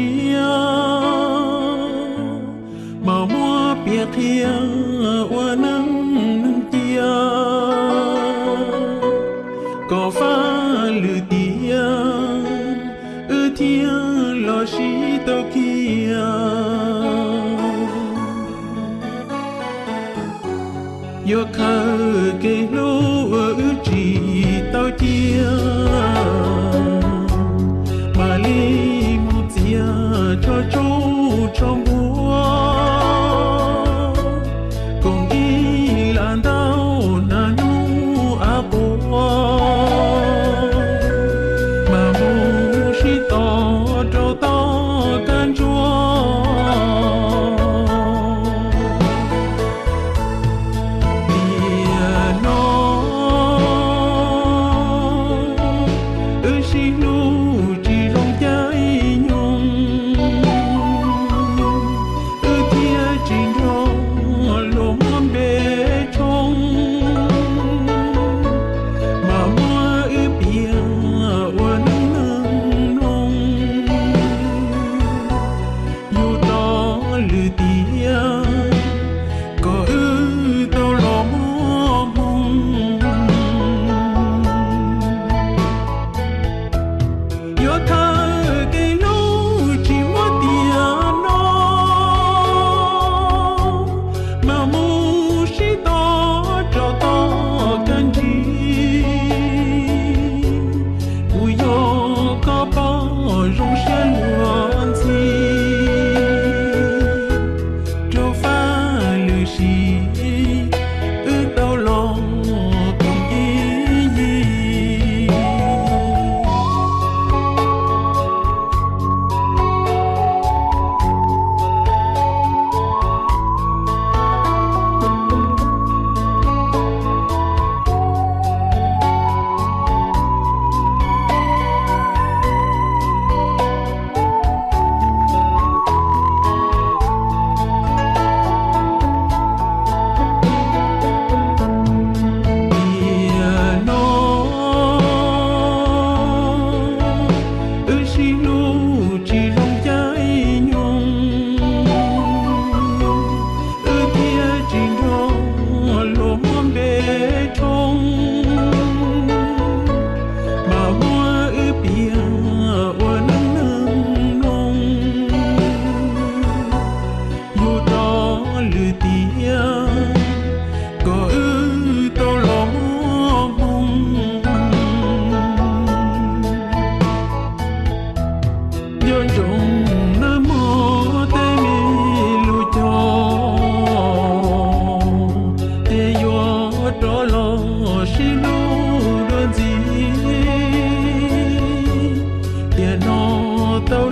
ntsia, mas muab piav qhia ua neej neeg cia, kom faj lwm tiam wb thiaj los sib tau kiag. Yuav khaws kev hlub uas wb tsis tau cia, mam li mus txiav tsho tsuj tsho npua, koom ib lam ntau nas hnub av quas, mas mus sib tos rau toj kab ntsuab. Tiam no wb sib hlub tsis zoo caij nyoog, wb thiaj tsis nrog luag muab npe tshoob, mas muab wb piav ua neej neeg mloog. Yug rov lwm tiam kom wb tau los muaj hmoo. Yuav thawj kev hlub tsis muab tiam no, mas mus sib tos rau toj kab ntsis. Kuv yog koj poj zoo siab luag ntxhi, rau faj lwm sim wb tau los koom ib yig. Tiam no wb sib hlub tsis zoo caij nyoog, wb thiaj tsis nrog luag muab npe tshoob, mas muab wb piav ua neej neeg mloog. Yug rov lwm tiam kom wb tau los muaj hmoo. Nco ntsoov nawb mog tej me lus cog, ces yuav rov los sib hlub dua ntxiv. Tiam no tau